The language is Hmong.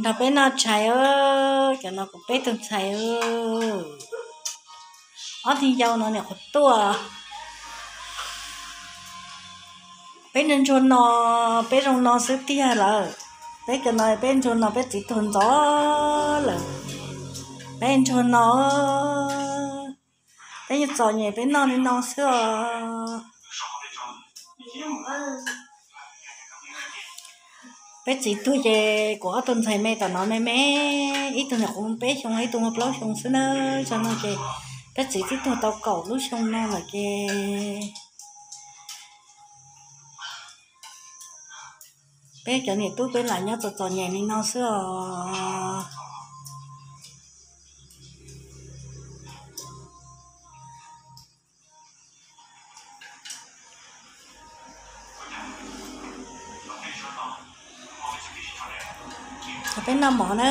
Nrog peb noj tshais, cov no kuv peb tug ntxhais, ob tug yau no nyuam qhuav tuaj. Peb ntsuag ntsuag no, peb zoo no xwb tiag lawm. Peb cov no peb ntsuag no peb txiv tuag ntxov lawm. Peb ntsuag no, peb yeej txom nyem peb noj li no xwb os. Peb txiv tuag ces kuv ob tug ntxhais me tom no me me, ib tug nyuam qhuav muaj peb xyoo, ib tug muaj plaub xyoo xwb na. Txog no ces peb txiv twb tuag tau kaum lub xyoo no lawm ces peb cov niam tub peb lam nyob txom txom nyem li no xwb os. Peb noj mov na.